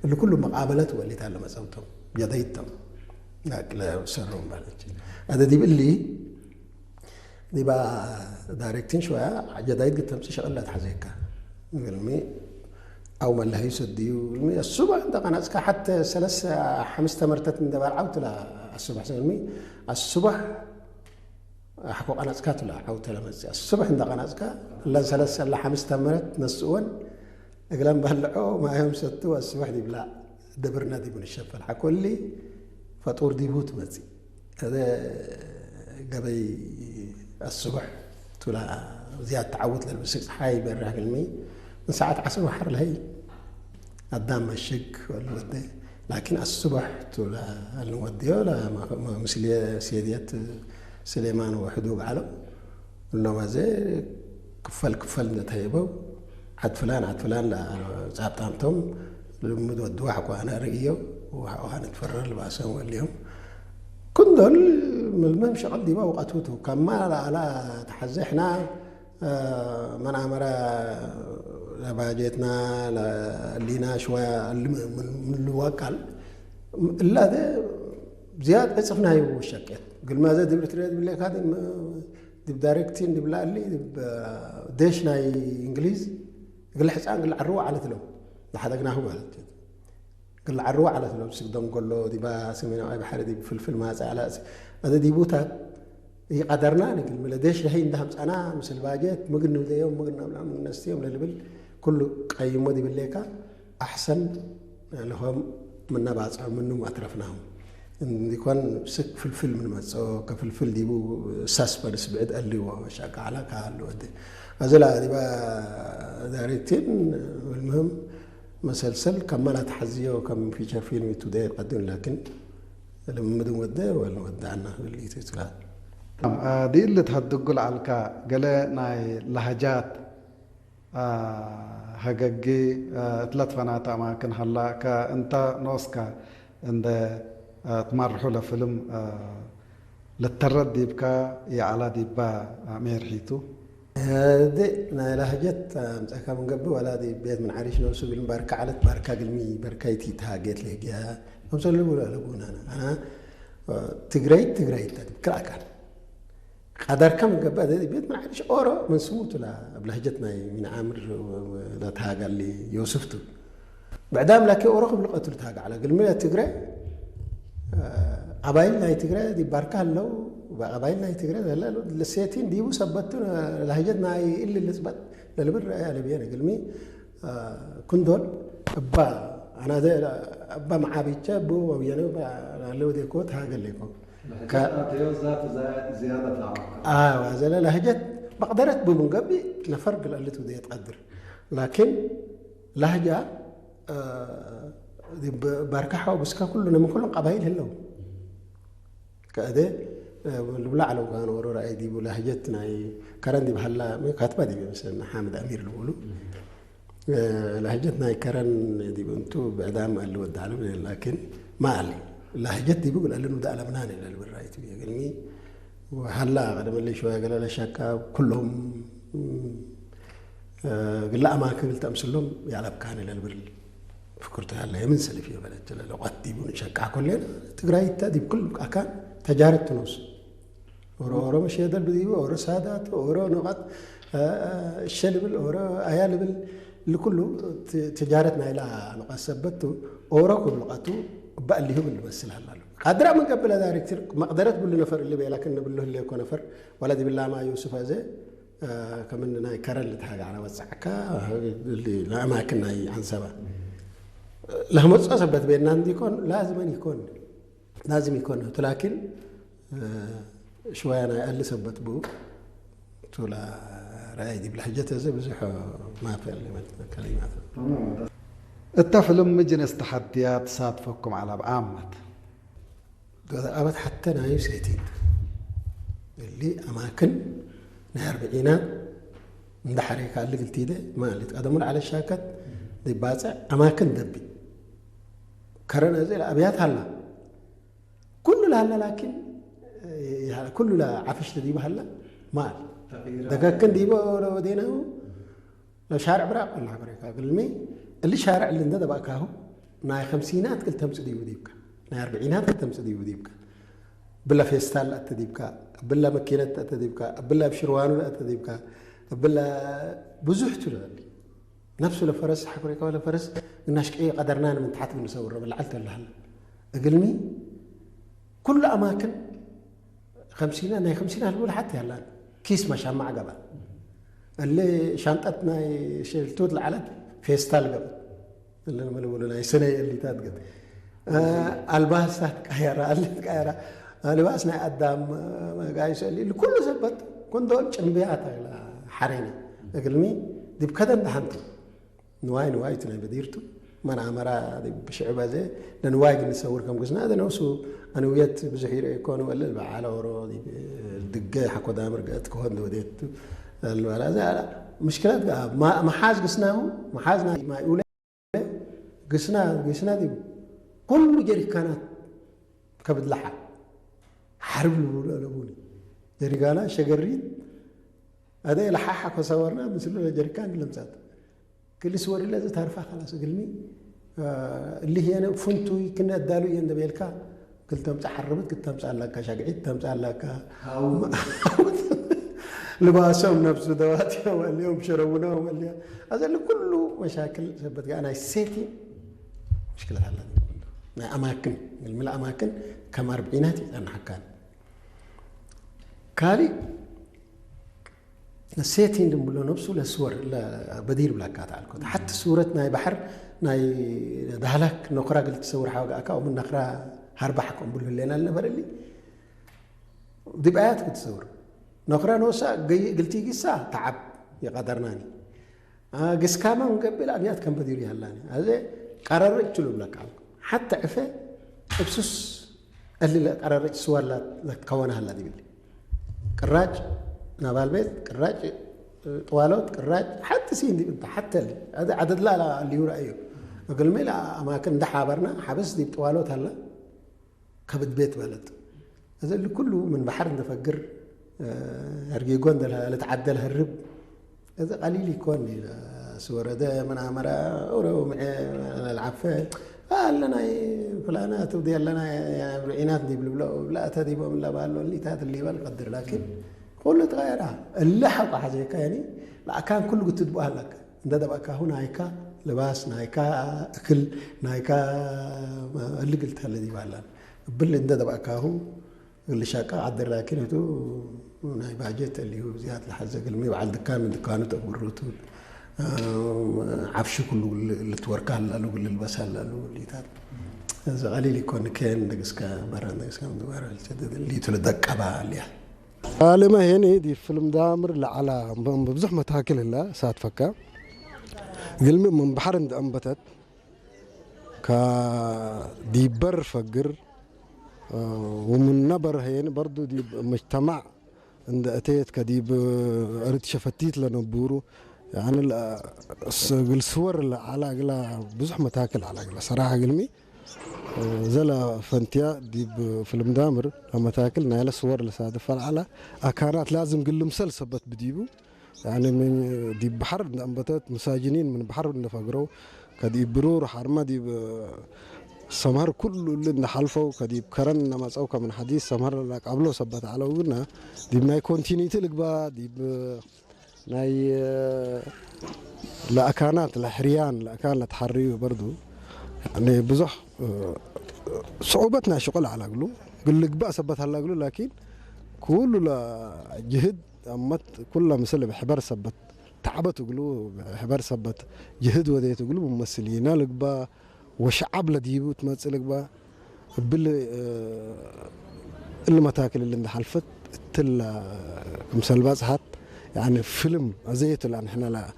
እሊ ኩሉ መቃበለት ወሊታ ለመጸውቶም ጀዳይድ ቶም። ናቅለ ሰሮም ባለች። አደ ዲብ እሊ ዲባ ዳይሬክቲን ሸወያ ጀዳይድ ግተምጽ ሸቅል ለትሐዜካ። እግልሚ አው መለሀዩ ሰድዩ እግልሚ አሱባሕ እንተ ቀነጽካ ሐተ ሰለሰ ሐምስ ተመርተት እንደ ባልዓው ትላ አሱባሕ ሰልሚ አሱባሕ አሕኮ ቀነጽካ ትላ ዐውተ ለመጽእ። አሱባሕ እንደ ቀነጽካ እለን ሰለሰ ለሐምስ ተመረት ነስእወን እግለን በልዖ ማዮም ሰቱ አሱባሕ ዲብላ ደብርና ዲቡ ንሸፈል ሐኮ እሊ ፈጡር ዲቡ ትመጽእ። እዘ ገበይ አስቡሕ ቱ ለዝያድ ተዐውት ለልብስክ ጸሓይ በርህ እግልሚ ምን ሰዓት ዐስር ወሐር ለሀይ አዳም መሽግ ወልወዴ። ላኪን አስቡሕ ቱ ለልንወድዮ ለምስል ሴድየት ስሌማን ወሕዱግ ዐለው። እሎም አዜ ክፈል ክፈል እንዴ ተህይበው፣ ዐድ ፍላን ዐድ ፍላን ለጻብጣምቶም ልምድ ወድወ ሐቆ አነ ርእየው ወሐቆ አነ ትፈረር ልባሰም ወልዮም። ክም ዶል ምልምም ሸቅል ዲበ አውቀቱ ቱ። ከማ ለአላ ተሐዜ ሕና መናመረ ለባጀትና፣ ለእሊና ሽወያ እሊ ምን፣ ምን ልዋቃል እላ ደ ዝያድ ዕጽፍ ናዩ ሸቄት። ግልማዘ ዲብ ኤርትርየ ዲብሌካ ዲብ፣ ዲብ ዳይሬክቲን ዲብላ እሊ ዲብ ዴሽ ናይ እንግሊዝ እግል ሕጻን እግል ዐርዎ ዐለት ለው ለሐደግናሁ ማለት። እግል ዐርዎ ዐለት ለው ስግደም ጎሎ ዲባ ሰሜናዊ በሐር ዲብ ፍልፍል ማጸ ዐለ። አዜ ዲቡታት ኢቀደርና ንግል ምለ ዴሽ ለሀይ እንደ ሀምጻና ምስል ባጀት ምግን ንውደዮም ምግን ነብላ ምግን ነስትዮም ለልብል ኩሉ ቀይሞ ዲብሌካ አሕሰን ለሆም ምነ ባጽዖ ምኑ አትረፍናሁ። እንዲኮን ስክ ፍልፍል ምን መጽኦ ከፍልፍል ዲቡ ሳስፐንስ ብዕድ አልዎ ሸቃላ ከሃሉ ወደ አዘላ ዲባ ዳይሬክቲን። المهم መሰልሰል ከመ ለተሐዝዮ ከም ፊቸር ፊልም ቱ ዴ ቀድም ላኪን ልምምድን ወደ ወልወደዐና ህሊቱ ይትላል። ዲል ልትሀድጉ ለዐልካ ገሌ ናይ ለሀጃት ሀገጊ እት ለትፈናተ አማክን ሀላ፣ ከእንተ ኖስከ እንደ ትመርሑ ለፍልም ልተረድ ዲብከ ይዐላ ዲበ ሜርሒቱ። እዴ ናይ ለሀጀት አምጸእካ ምን ገብእ፣ ወላ ዲብ ቤት ምን ዐሪሽ ኖሱ እግል ባርከ ዐለት፣ ባርካ እግልሚ በርካይ ቲ ተሃጌት ለህግያ ከምሰል ልቡ ለቡናነ። አና ትግረይት ትግረይት ተ ዲብ ክል አካን ቀደርከ ምን ገብእ፣ እዴ ዲብ ቤት ምን ዐሪሽ ኦሮ ምን ስሙቱ እብ ለህጀት ናይ ምን ዓምር ለተሃጋሊ ዮስፍቱ። ብዕዳም ላኪ ኦሮ ክም ልቀቱ ልትሃግ ዐለ። እግልሚ ለትግረ፣ ቀባይል ናይ ትግረ ዲብ ባርካ ህለው፣ ቀባይል ናይ ትግረ ለለ፣ ለሴቲን ዲቡ ሰበቱ ለህጀት ናይ እሊ ልጽበጥ ለልብል ረአይ አለብየን። እግልሚ፣ ክንዶል እባ፣ አናዘ እባ መዓቢቸ እቡ ወብየነ እባ ላለ ወዴኮ ተሃገሌኮ። ለህጀት ከ- አተዮ ዛት ዛ-፣ ዝያደት ለዐለ። አዎ፣ አዘለ ለህጀት መቅደረት ቡ ምን ገብእ ነፈር ግል እሊ ትውደየ ትቀድር። ላኪን ለህጃ፣ እ፣ ዲብ ባርካሖ ብስከ ኩሉ ምን ኩሎም ቀባይል ህለው። ከእደ፣ እ፣ ልብላ ዐለው ካን ኦሮ ረአይ ዲቡ ለህጀት ናይ ከረን ዲብ ሀላ፣ ምን ካትባ ዲብ ምስለን ሓምድ አሚር ልቡሉ። እ፣ ለህጀት ናይ ከረን ዲብ እንቱ ብዕዳም አሊ ወዳለም፣ ላኪን ማ አሊ። ለህጀት ዲቡ ግን አሊ ንውዳ አለምናን ለልብል ረአይ ቱ። እግልሚ ወሀላ ቀደም እሊ ሽወያ ገለ ለሸካ ኩሎም፣ እ፣ ግለ አማክን ልተምስሎም ያለብካኒ ለልብል ፍክርቱ ያለ የምን ሰልፍ የበለት ለለውቀት ዲቡ ንሸቃ ኮሌና ትግራይ እተ ዲብ ኩል አካን ተጃረት ትኖስ ኦሮ ኦሮ መሸደል ብዲቡ ኦሮ ሳዳት ኦሮ ንቀት፣ እ፣ እሸ ልብል ኦሮ አያ ልብል ልኩሉ ት-፣ ትጃረት ናይላ ንቀት ሰበት ቱ ኦሮ ክም ልቀቱ እበ እሊሁ ብል ልመስል ሀላሉ። ቃድራ ምን ቀብል ዳይሬክተር መቅደረት ብሉ ነፈር እሊ ቤላ ክን ብሉ ህሌኮ ነፈር ወላ ዲብላማ ዮሱፍ አዜ እ፣ ከምን ናይ ከረን ልትሃግ ዐለ ወጸዕካ፣ እሊ ለአማክን ናይ ዐንሰበ ለህመጽኦ ሰበት ቤና እንዲኮን ላዝመን ይኮን፣ ላዝም ይኮን እቱ ላኪን፣ እ፣ ሽወያ ናይ አሊ ሰበት ቡ ቱ ለረአይ ዲብ ለህጀት እዘ ብዙሕ ማፊ አለ ከሊማት። እተ ፍልም ምን ጅንስ ተሐድያት ሳትፈኩም ዐለ ብዓመት? ገዛአበት ሐተ ናዩ ሴቲት እሊ አማክን ናይ አርብዒናት እንደ ሐሬካ እሊ ግልቲደ ማ ልትቀደሙ ለዐለ ሻከት ዲብ ባጽዕ አማክን ደቢ ከረን አዜ ለአብያት ሀላ ኩሉ ለሀላ ላኪን ኩሉ ለዓፍሽ ለዲቡ ሀላ ማ አለ። ተቅይር ደገክን ዲቦ ለወዴናሁ ለሻርዕ ብራቅ ወላ ሐበሬካ እግልሚ እሊ ሻርዕ እሊ እንደ ደባእካሁ ናይ ከምሲናት ክል ተምጽእ ዲቡ ዲብካ፣ ናይ አርብዒናት ክል ተምጽእ ዲቡ ዲብካ። እብለ ፌስታል ለአተ ዲብካ፣ እብለ መኪነት ለአተ ዲብካ፣ እብለ እብ ሽርዋኑ ለአተ ዲብካ፣ እብለ ብዙሕ ቱ ለአሊ። ነፍሱ ለፈረስ ሐበሬካ ወለፈረስ ግናሽ ቀይ ቀደርናን ምን ተሐት ምን ሰውረ ለዐል ተለሀለ። እግልሚ ኩሉ አማክን ከምሲና፣ ናይ ከምሲና ህልቡ ለሐት ያላን ኪስ መሻማዕ ገብአ። እሊ ሻንጠት ናይ ሸልቱት ለዐለት ፌስታል ገብአ። እሊ ምን ብሉ ናይ ሰነይ እሊታት ገብአ። እ፣ አልባሳት ቀየራ፣ አለት ቀየራ። አልባስ ናይ አዳም መጋይሶ እሊ፣ እሊ ኩሉ ሰበት ኩንዶል ጭንብያት ሐሬነ። እግልሚ ዲብ ከደን ደሐንቱ። ንዋይ ንዋይ ቱ ናይ በዲርቱ መናመራ ዲብ ሽዕብ አዜ ለንዋይ ግን ንሰውር ከም ግስና፣ አዜ ነፍሱ አንውየት ብዙሕ ይርኤ ኢኮን ወለ በዓለ ኦሮ ዲብ ድገ ሐኮ ዳምር ገአት ከሆን ወዴት አልባላ። አዜ አላ ምሽክላት ገአ ማ-፣ መሓዝ ግስናሁ፣ መሓዝ ናይ ማይ ኡለ ግስና፣ ግስና ዲብ ኩሉ ጀሪካናት ከብድ ለሓ ሐርብ ልብሉ አለቡኒ። ጀሪካና ሸገሪት አደ ለሓ ሐኮ ሰወርና ምስሉ ለጀሪካን ለምጻት። እግል ስወር ለዘ ታርፋ ከላስ እግልሚ፣ አ፣ እሊ ህየነ ፍንቱይ ክነ እዳሉ እየ እንደ ቤልካ፣ እግል ተምጸእ ሐርብት ክተምጸእ አላካ፣ ሻግዒት ተምጸእ አላካ። ሐው። ልባሶም ነፍሱ ደዋት ወልዮም ሸረቡነ ወልያ። አዘ ለኩሉ መሻክል ሰበት ገአ ናይ ሴቲ ሙሽክለት አላት። ናይ አማክን፣ እግልሚ ለአማክን ከም አርብዒናት ይጸንሐካን። ካሊ ሴቲንግ እንብሎ ነብሱ ለስወር ለበዲር ብላካ ተአልኮት። ሐቲ ሱረት ናይ በሐር ናይ ዳህላክ ነክራ እግል ትሰውር ሐወ ገአካ ወምን ነክራ ሀርባሕ እኮ እንብሎ ህሌና ለነፈር እሊ ዲብ አያት ክትሰውር። ነክራ ኖሳ ገይ-፣ እግል ቲጊሳ ተዐብ ይቀደርናኒ። አ፣ ግስካመ እንገብእ ለአብያት ከም በዲር ይሀላኒ። አዜ ቀረርጭ ቱ ልብለክ አልኩ። ሐተ ዕፌ እብ ሱስ እሊ ለቀረርጭ ስወር ላ-፣ ለትከወነ ሀላ ዲብሊ። ቅራጭ ናባል ቤት፣ ቅራጭ ጥዋሎት፣ ቅራጭ ሐተ ሲን ዲብ እንተ ሐተ እሊ። አዜ ዐደድ ላ፣ ላ አልዩ ረአዩ። እግልሚ ለአማክን እንደ ሐበርና ሐብስ ዲብ ጥዋሎት ሀላ። ከብድ ቤት በለጥ። እዘ እሊ ኩሉ ምን በሐር እንደ ፈግር፣ እ፣ አርጌጎ እንደ ልትዓደል ሀርብ። እዘ ቀሊል ኢኮን። ስወረደ ምን አመረ፣ ኦሮ ምዔ ለልዓፈ፣ አለ ናይ ፍላናት፣ ወዲ አለ ናይ ርዒናት ዲብ ልብሎ፣ ለአተ ዲቦም ለባሎ፣ እሊታት እሊ በል ቀድር። ላኪን ኩሉ ትቀየራ። እለ ሐቆ ሐዜካ፣ ያኒ፣ ለአካን ኩሉ ግትድቡ አለክ። እንደ ደብአካሁ ናይካ ልባስ፣ ናይካ እክል፣ ናይካ እሊ እግል ተሀለ ዲብ አላን። እብል እንደ ደብአካሁ እግል ሻቃ ዐድ ላኪን ህቱ ናይ ባጀት እሊሁ ዝያድ ለሐዘ እግልሚ በዐል ድካን ምን ድካኑ ተአግብሮቱ፣ ዐፍሹ ኩሉ ልትወርካ ህላሉ እግል ልልበስ ህላሉ እሊታት። እዚ ቀሊል ኢኮን፣ ከን እንደግስከ በረ እንደግስከ ምድባር እሊቱ ለደቀባ እሊያ። አለመ ሄኒ ዲብ ፍልም ዳምር ለዐላ ብዞሕ መታክል ህለ ሳትፈከ። እግልሚ ምን በሐር እንደ አንበተት ከዲብ በር ፈግር፣ ወምነ በር ሄኒ በርዱ ዲብ መጅተማዕ እንደ አቴት ከዲብ እርድ ሸፈቲት ለነቡሩ፣ ያኒ ለ-፣ እስ-፣ እግል ስወር ለዐላ እግላ ብዙሕ መታክል ዐላ እግላ። ሰራሐ እግልሚ እዘ ለፈንትያ ዲብ ፍልም ዳምር ለመታክል ናይለ ስወር ለሳድፈ ለዐለ አካናት ላዝም እግል ልምሰል ሰበት ብዲቡ። ያኒ ምን ዲብ በሐር እንደ አንበተት መሳጅኒን ምን በሐር እንደ ፈግረው፣ ከዲብ ብሩር ሐርመ ዲብ ሰምሀር ኩሉ እሊ እንደ ሐልፈው፣ ከዲብ ከረን እንደ መጸው፣ ከምን ሐዲስ ሰምሀር ለአቃብሎ ሰበት ዐለው። ግና ዲብ ናይ ኮንቲኒቲ ልግባ፣ ዲብ ናይ ለአካናት ለሕርያን ለአካን ለተሐርዩ በርዱ፣ ያኒ ብዙሕ ስዑበት ናይ ሽቁል ዐለ እግሉ፣ እግል ልግባእ ሰበት ሀለ እግሉ፣ ላኪን ኩሉ ለጅህድ አመት ኩለ ምስል እብ ሕበር ሰበት ተዕበት እግሉ፣ እብ ሕበር ሰበት ጅህድ ወዴት እግሉ፣ ሙመስሊነ ልግባእ፣ ወሸዐብ ለዲቡ ትመጽእ ልግባእ እብል፣ እ፣ እሊ መታክል እሊ እንደ ሐልፈት እትለ ክምሰል ባጽሐት፣ ያኒ ፍልም አዘየት ለንሕነ ለ-፣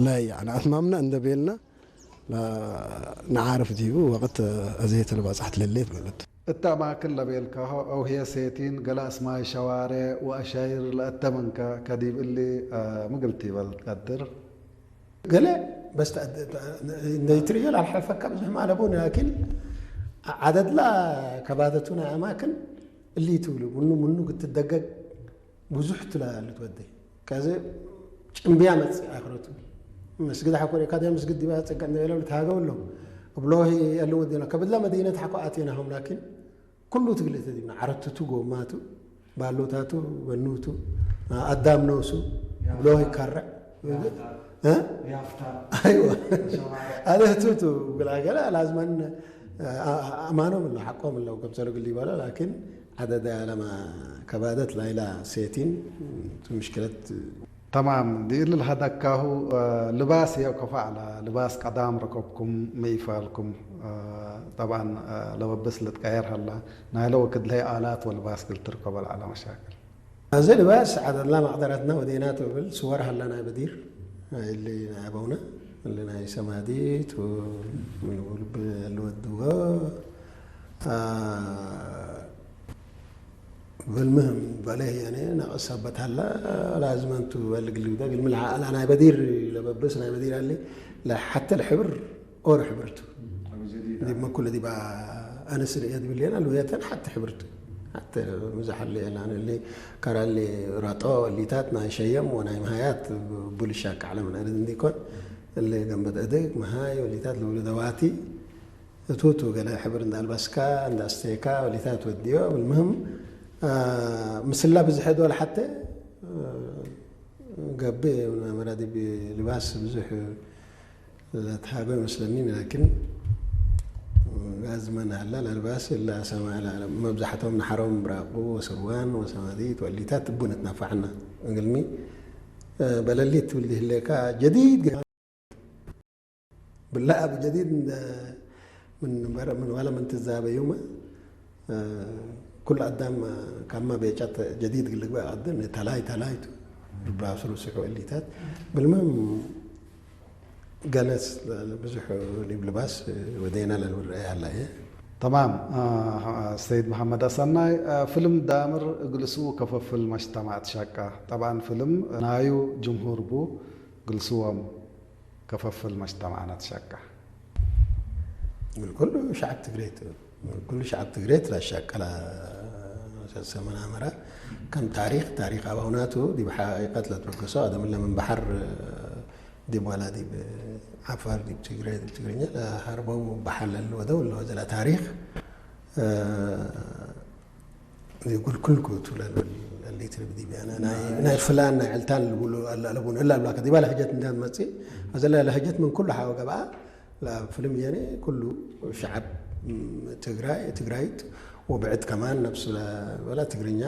ለ-፣ ያኒ አትማምነ እንደ ቤልና ለ-፣ ነዓርፍ ዲቡ ወቅት አዘየት ለባጽሐት ለሌት ማለት። እተ አማክን ለቤልካሆ አው ህዬ ሴቲን ገለ አስማይ ሸዋሬዕ ወአሻይር ለአተ ምንከ ከዲብ እሊ፣ እ፣ ምግል ቲበል ትቀድር? ገሌ በስ ተ-፣ ተ-፣ እንደ ኢትርእዮ ለአልሐልፈከ ብዙሕ ማ ለቡን፣ ላኪን ዐደድላ ከባደቱ ናይ አማክን እሊ ቱ እሉ ምኑ ምኑ ክትደገግ ብዙሕ ቱ ለልትወዴ። ከዚ ጭምብያ መጽእ አክረቱ። መስግድ ሐቆ ሪካደ መስግድ ዲባ ጸገ እንደ ቤለው ልትሃገው እሎም። እብሎ ህይ የሉ ወዴና። ከብድላ መዲነት ሐቆ አቴናሆም፣ ላኪን ኩሉ ትግል እተ ዲብና፣ ዐረቱ ቱ፣ ጎማ ቱ፣ ባሎታቱ፣ በኑ ቱ፣ አዳም ኖሱ፣ ብሎ ይካረዕ። ያፍታ። እ? ያፍታ። አይወ። ሸማረ። አለቱ ቱ፣ ግላ ገላ ላዝመን፣ አ-፣ አ-፣ አማኖም እለ፣ ሐቆም እለ፣ ከምሰሉ ግል ይባላ፣ ላኪን ዐደደ አለማ ከባደት ላይላ ሴቲን፣ ቱ ምሽክለት ተማም፣ ዲእሊ ለሀደግካሁ፣ እ፣ ልባስ የእኮ ፈዕለ፣ ልባስ ቀዳም ረከብኩም ሚ ፋልኩም፣ እ፣ ጠብዐን፣ እ፣ ለበብስ ልትቀየር ሀላ፣ ናይለ ወክድ ለሀይ አላት ወልባስ እግል ትርከቦ ለዐለ መሻክል። አዜ ልባስ ዐደድላ መቅደረትነ ወዴናቱ እብል ስወር ሀላ ናይ በዲር፣ እሊ ናይ አበውነ፣ እሊ ናይ ሰማዲት ወምን ልብ ልወድዎ፣ አ፣ በልምህም በሌህ ያኔ ነቅስ ሰበት ሀላ ላዝመንቱ በልግ ልግደ ግልሚ ለሀ አላ ናይ በዲር ለበብስ ናይ በዲር አሊ ለሐተ ለሕብር ኦር ሕብርቱ። ዲብ መኩለ ዲብ አነስ ርእየ ዲብ ሌና ልውየተን ሐተ ሕብርቱ። ሐተ ምዛሕ አለ ያኔ እሊ ከራሊ ራጦ እሊታት ናይ ሸየም ወናይ መሃያት ቡልሻ ከዕለ ምን አርድ እንዲኮን እሊ ገንበት እድግ፣ መሃይ ወሊታት ልብሉ ደዋቲ፣ እቱ ቱ ገለ ሕብር እንደ አልበስካ፣ እንደ አስቴካ ወሊታት ወድዮ። እብ ልምህም፣ አ፣ ምስላ ብዝሕ ዶል ሐቴ፣ አ፣ ገብእ መራዲ ልባስ ብዙሕ ለትሃጎ ይመስለኒ፣ ላኪን ጋዝመን ሀላ ለልባስ እላ ሰማዕ ለዐለ መብዛሕቶም ነሐሮም ብራቁ ወስርዋን ወሰማዲት ወእሊታት እቡ ንትናፈዐና። እግልሚ፣ እ፣ በለሊት ትብል ህሌካ ጀዲድ ብላ እብ ጀዲድ እንደ ምን በረ ምን ወለ ምን ትዛበዩመ፣ እ፣ ኩሉ አዳም ካማ ቤጨት ጀዲድ እግል ልግበእ ቀድም ተላይ ተላይ ቱ። ልባሱ ርስሑ እሊታት። ብልምም ገለስ ብዙሕ ዲብ ልባስ ወዴና ለልብርአይ ሀላ እየ። ተማም፣ አ፣ ሰይድ መሐመድ አሰናይ፣ አ፣ ፍልም ዳምር እግል ስኡ ከፈፍል መጅተማዕ ትሸቃ። ጠብዓን ፍልም ናዩ ጅምሁር ቡ፣ እግል ስዎም ከፈፍል መጅተማዕነ ትሸቃ። እግል ኩሉ ሸዐብ ትግሬ ቱ። ኩሉ ሸዐብ ትግሬ ትላሻቀላ ሰሰመናመራ ከም ታሪክ፣ ታሪክ አባውናቱ ዲብ ሐቂቀት ለትበገሶ አደምለ ምን በሐር ዲብ ወላ ዲብ ዓፋር ዲብ ትግሬ ዲብ ትግርኛ ለሀርበው በሐር ለልወደው ለወዘላ ታሪክ፣ እ፣ እግል ኩልኩ ቱ ለልብል እሊት ዲብ ያነ ናይ፣ ናይ ፍላን ናይ ዕልታን ልቡሉ አለ፣ አለቡን እላ ብላከ ዲባ ለህጀት እንደ መጽእ አዘለ ለህጀት ምን ኩሉ ሐወ ገብአ። ለፍልም የኔ ኩሉ ሸዐብ ትግራይ፣ ትግራይት ወብዕድ ከማን ነፍስ ለ-፣ ወላ ትግርኛ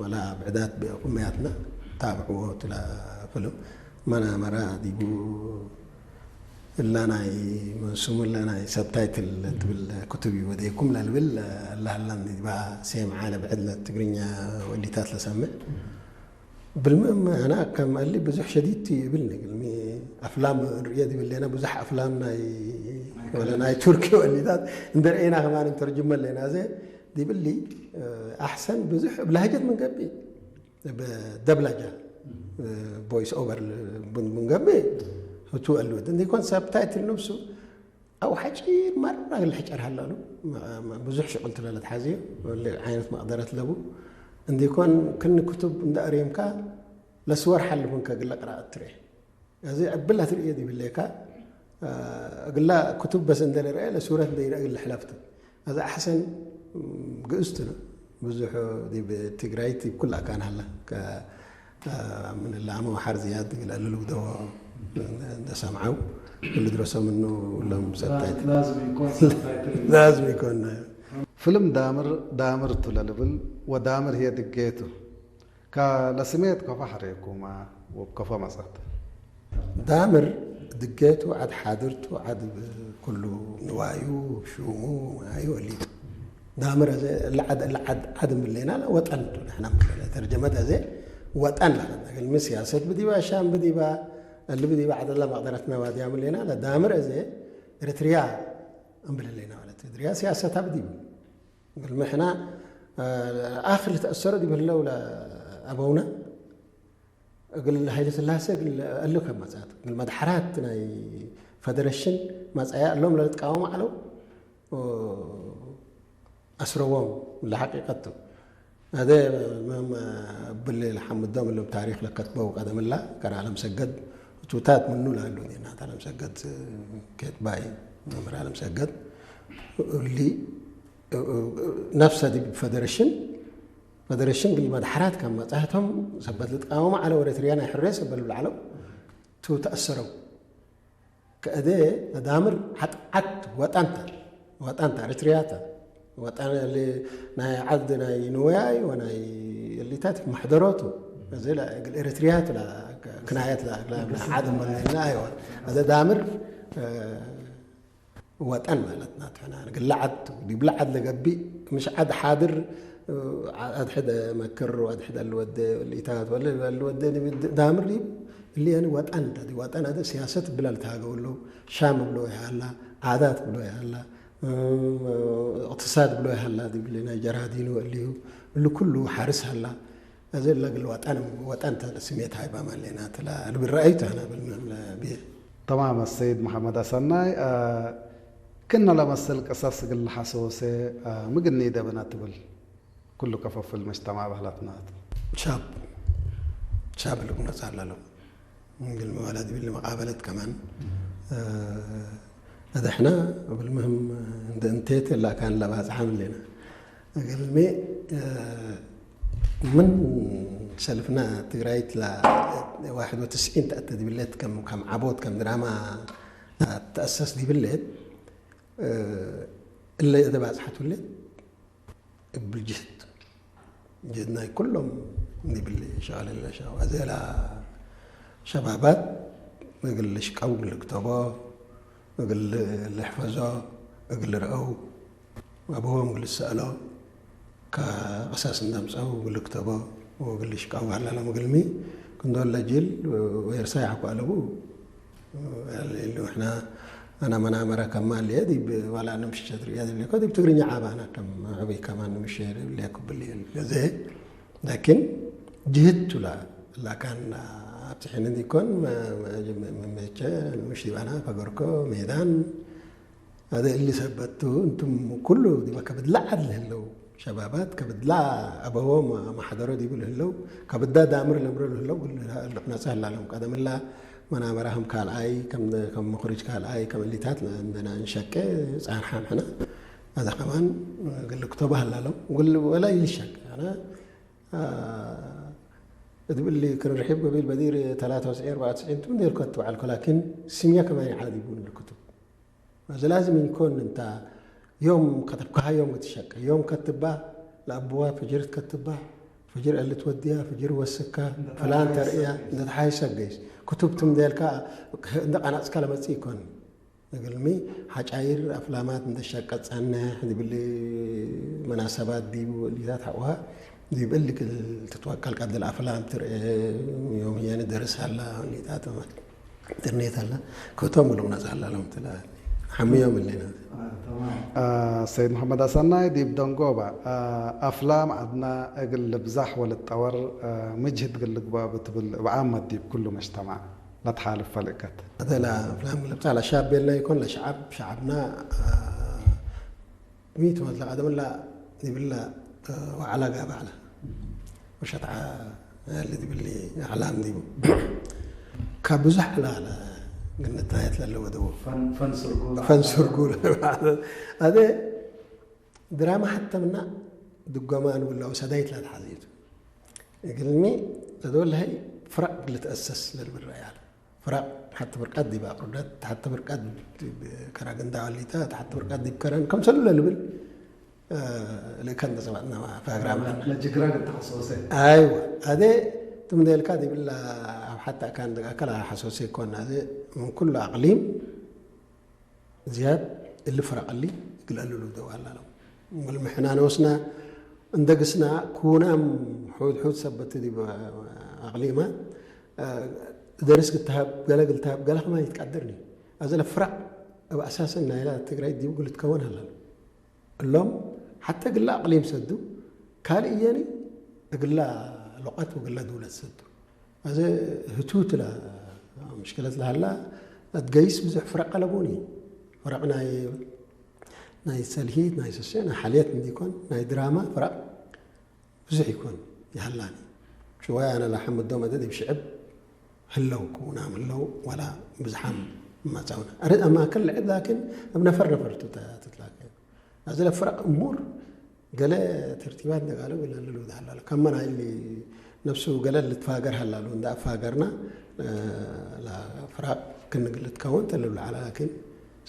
ወላ ብዕዳት ቁመያትና ታብዕዎ ቱ ለፍልም። መና መራ ዲቡ እላ ናይ መንሱም እላ ናይ ሰብታይትል ትብል ክቱብ ወዴኩም ለልብል እላ ህላን ዲባ ሴም ዓለ ብዕድ ለትግርኛ ወሊታት ለሰምዕ። ብልምም አና ከም እሊ ብዙሕ ሸዲድ ቲ እብልኒ፣ እግልሚ አፍላም እንርእየ ዲብ ህሌነ፣ ብዙሕ አፍላም ናይ፣ ወለ ናይ ቱርኪ ወሊታት እንደ ረኤና ከማን እንተርጅመ ህሌና። አዜ ዲብ እሊ፣ እ፣ አሕሰን ብዙሕ እብ ለሀጀት ምን ገብእ፣ እብ ደብላጃ፣ እ፣ ቮይስ ኦቨር ምን፣ ምን ገብእ፣ ህቱ አልወድ እንዲኮን ሰብታይትል ነብሱ አው ሐጪር መረ እግል ሕጨር ሀላሉ፣ ብዙሕ ሽቅል ትለ ለትሐዝዮ፣ እሊ ዓይነት መቅደረት ለቡ እንዲኮን፣ ክን ክቱብ እንደ አሬምካ ለስወር ሐልፉ እንከ እግለ ቅራአት ትርኤ። አዜ እብለ ትርኤ ዲብ ህሌካ፣ እግላ ክቱብ በስ እንደ ልርኤ ለሱረት እንደ ኢረአ እግል ሕለፍቱ። አዜ አሕሰን ግእዝ ቱ ነው። ብዙሕ ዲብ ትግራይት ዲብ ኩል አካን ሀለ። ከ-፣ ምን እለ አመ ወሐር ዝያድ እግል አልሉ ደወ እንደ ሰምዐው እግል ድረሰው ምኑ እሎም ሰብታይት ላዝም ኢኮን ሰብታይትል። ላዝም ኢኮን። ፍልም ዳምር፣ ዳምር ቱ ለልብል ወዳምር ህዬ ድጌ ቱ። ከ-፣ ለስሜት ከፎ ሐሬኩመ ወእብ ከፎ መጸት? ዳምር ድጌቱ ዐድ ሓድርቱ ዐድ እብ ኩሉ ንዋዩ፣ ሹሙ፣ ናዩ እሊቱ። ዳምር አዜ እለ ዐድ፣ እለ ዐድ፣ ዐድ እምብሌና ለወጠን ቱ። ንሕና እምብሌና ተርጀመት አዜ ወጠን ለዐድ። እግልሚ ሲያሰት ብዲባ፣ ሻም ብዲባ፣ እሊ ብዲባ ዐድ እለ መቅደረትና ዋድያ እምብሌና ለዳምር አዜ ኤረትርያ እምብሌና ማለት ኤረትርያ ሲያሰታ ብዲቡ። እግልሚ ሕና፣ አ፣ አክር ልትአሰሮ ዲብ ህለው ለአበውነ እግል ሀይለ ስላሴ እግል እሊ ከመጽአት፣ እግል መድሐራት ናይ ፈደረሽን መጽአያ እሎም ለልትቃወሙ ዐለው፣ አስረዎም። ለሐቂቀት ቱ። አዜ መ-፣ መ-፣ እብሊ ለሐምዶም እሎም ታሪክ ለከትበው ቀደም እላ ከረ አለምሰገድ ህቱታት ምኑ ለህሉ ኔናት አለምሰገድ ኬትባይ መምህር አለምሰገድ እሊ ነፍሰ ዲብ ፈደረሽን፣ ፈደረሽን እግል መድሐራት ከም መጽአቶም ሰበት ልትቃወሙ ዐለው፣ ኤረትርያ ናይ ሕርየ ሰበት ልብል ዐለው ቱ ተአሰረው። ከእዴ ለዳምር ዐድ ዐድ ወጠን ተ፣ ወጠን ተ፣ ኤረትርያ ተ፣ ወጠን እሊ ናይ ዐድ ናይ ንወያይ ወናይ እሊታት መሕደሮቱ። እዚ ለእግል ኤረትርያ ተ ለክናየት ለ-፣ ለ-፣ ዐድ እምበል ነ፣ አይወ። አዜ ዳምር፣ እ፣ ወጠን ማለትና ቱ ሕነ እግለ ዐድ ቱ፣ ዲብለ ዐድ ለገብእ፣ ምሽ ዐድ ሓድር፣ ዐድ ሕደ መክር ወዐድ ሕደ ልወዴ እሊታት ወለ ልወዴ ዲብ ዳምር ዲብ እሊ ያኒ ወጠን ተ፣ ወጠን አደ ሲያሰት ብላ ልትሃገው እሉ፣ ሻም ብሎ ይሃላ፣ ዓዳት ብሎ ይሃላ፣ እቅትሳድ ብሎ ይሃላ፣ ዲብ እሊ ናይ ጀራዲኑ እሊሁ፣ እሉ ኩሉ ሓርስ ሀላ። አዜ ለእግል ወጠን፣ ወጠን ተ ስሜት ሃይባም ሀሌና ተ ለልብል ረአዩ ተ አነ እብል ምን ለብዬ። ተማም ሰይድ መሐመድ አሰናይ፣ አ፣ ክእነ ለመሰል ቅሰስ እግል ለሐሶሴ፣ አ፣ ምግኒ ደብነ ትብል? ኩሉ ከፈፍል መጅተማዕ በህለትነ ቱ። ሻብ፣ ሻብ ልግመጽ አለለው። እግልሚ ወላ ዲብሊ መቃበለት ከማን፣ እ፣ አደሕና እብል ምህም እንደ እንቴት እላ ካን ለባጽሐ ምሌና። እግልሚ፣ እ፣ ምን ሰልፍና ትግራይት ለ ዋሕድ ወትስዒን ተአተ ዲብሌት ከም፣ ከም ዓቦት፣ ከም ድራማ ተአሰስ ዲብሌት፣ እ፣ እለ እተ ባጽሐት ውሌት እብል ጅህድ፣ ጅህድ ናይ ኩሎም ዲብል ሸቅል እለ ሸ-፣ አዜላ ሸባባት እግል ልሽቀው፣ እግል ልክተቦ፣ እግል ልሕፈዞ፣ እግል ልርአው፣ አብሆም እግል ልሰአሎ፣ ከቅሰስ እንደ አምጸው እግል ልክተቦ ወእግል ልሽቀው ሀላሎም። እግልሚ ክንዶለ ጅል ወኤርሳይ ሐቆ አለቡ። እሉ ሕና አነ መናመረ ከማን ልየ ዲብ ዋላ ንምሸት ርእየ ዲብ ሌኮ ዲብ ትግርኛ ዓባና ከም ዕብይ ከማን ንምሸ ሌኩ ብልየ ገዜ። ላኪን ጅህድ ቱ ላ-፣ ላካን አብጽሕኒ እንዲኮን መ-፣ መ-፣ መ-፣ መቼ ንምሽ ዲባና ፈገርኮ ሜዳን አዜ እሊ ሰበት ቱ፣ እንቱም ኩሉ ዲበ ከብድላ ዐድ ለህለው ሸባባት፣ ከብድላ አበዎም መሐደሮ ዲቡ ለህለው፣ ከብዳ ዳምር ለምሮ ለህለው፣ እሊ ነጽህ ላሎም። ቀደም እላ መናበራህም ካልኣይ፣ ከም፣ ከም ሙክርጅ ካልኣይ፣ ከም እሊታት እንዴና እንሸቄ ጻንሓም ሕነ። አዜ ከማን እግል ልክቶበ ሀላሎም፣ እግል ወላ ኢልሸቅ። አነ፣ አ፣ እት ብሊ ክርን ርሒብ ገቢል በዲር ተላተ ወትስዒን፣ አርበዓ ወትስዒን ቱ እንዴ ልከቱ ዐልኮ፣ ላኪን ስምየ ከማን ይዓድ ይቡን ልክቱ። አዜ ላዝም ኢኮን እንተ ዮም ከተብካሃ ዮም ክትሸቀ፣ ዮም ከትባ ለአቡዋ ፍጅር ትከትባ፣ ፍጅር እሊ ትወድያ፣ ፍጅር ወስካ፣ ፍላን ተርእያ፣ እንደ ተሓይሰ ገይስ። ክቱብ ትም ዴልካ እንደ ቀናጽካ ለመጽእ ኢኮን። እግልሚ ሐጫይር አፍላማት እንደ ሸቀ ጸንሕ፣ ዲብሊ መናሰባት ዲቡ እሊታት ሐቆሃ ዲብ እሊ እግል ትትወቀል ቀድል አፍላም ትርኤ፣ ዮም ህየኒ ደርስ ሀላ፣ እሊታት ኢንተርኔት ሀላ፣ ክቶም እሉ ነጽ ሀላ ሎም ትላ ሐምዮም እሌና። አ፣ ተማም። አ፣ ሰይድ መሐመድ አሰናይ ዲብ ደንጎባ፣ አ፣ አፍላም ዐድና እግል ልብዛሕ ወልትጠወር፣ አ፣ ሚ ጅህድ እግል ልግበኦ ብትብል እብ ዓመት ዲብ ኩሉ መጅተማዕ ለትሓልፍ ፈልእከት? አተ ለአፍላም ልብጻ ለሻብ ቤልና ይኮን ለሸዓብ፣ ሸዓብና፣ አ፣ ሚ ትመትለ ቀደም እላ ዲብለ፣ እ፣ ወዐላ ጋብእ ዐለ። ወሸትዐ እሊ ዲብሊ አዕላም ዲቡ። ከብዙሕ ዐለ፣ ዐለ ግንታየት ለለ ወደው። ፈን፣ ፈን ስርጉ። ፈን ስርጉ። አዜ ድራማ ሐተ ምና ድጎማን ወላው ሰዳይት ለተሐዜቱ። እግልሚ ለዶል ሀይ ፍረቅ ልትአሰስ ለልብል ረአይ ዐለ። ፍረቅ ሐቲ ፍርቀት ዲብ አቅርደት፣ ሐቲ ፍርቀት ዲብ ከራግንዳ ወሊተ፣ ሐቲ ፍርቀት ዲብ ከረን፣ ከምሰሉ ለልብል፣ እ፣ ለእከን ተጸባጥና ፋግራም። ለጅግራ እግል ተሐሶሴ። አይወ፣ አዜ ትምዴልካ ዲብላ አብ ሐቲ አካን ደቃከል አሐሶሴ ኢኮን፣ አዜ ምን ኩሉ አቅሊም ዝያድ እሊ ፍረቅ እሊ እግል አልሉ ደው አላለው። ወልምሕና ኖስና እንደ ግስና ኩናም ሑድ ሑድ ሰበት ዲብ አቅሊማ፣ አ፣ ደርስ ግልትሃብ፣ ገለ ግልትሃብ፣ ገለ ከማን ይትቀደርኒ። አዜ ለፍረቅ እብ አሳሰን ናይላ ትግራይ ዲቡ እግል ልትከወን ሀላል። እሎም ሐተ እግላ አቅሊም ሰዱ፣ ካልእ እየኒ እግላ ሉቀት ወእግላ ዱለት ሰዱ። አዜ ህቱት ለምሽክለት ለሀላ፣ እት ገይስ ብዙሕ ፍረቅ አለቡኒ። ፍረቅ ናይ፣ ናይ ሰልሂት፣ ናይ ሰሴ፣ ናይ ሐልየት እንዲኮን፣ ናይ ድራማ ፍረቅ ብዙሕ ኢኮን ይሀላኒ። ሽዋይ አነ ለሐምዶም አዜ ዲብ ሽዕብ ህለው፣ ክውናም ህለው፣ ወላ ብዝሓም መጸውነ። አረ አማክል ልዕብ ላኪን እብ ነፈር ነፈር ቱ ተ-፣ ትትላከ። አዜ ለፍረቅ እሙር ገሌ ተርቲባት እንደ ቃሉ እግል ለልውድ ሀላሉ። ከመ ናይ እሊ ነፍሱ ገሌ ልትፋገር ሀላሉ። እንደ አፋገርና፣ እ፣ ለፍራቅ ክን እግል ልትከወን ተልብል ዐለ። ላኪን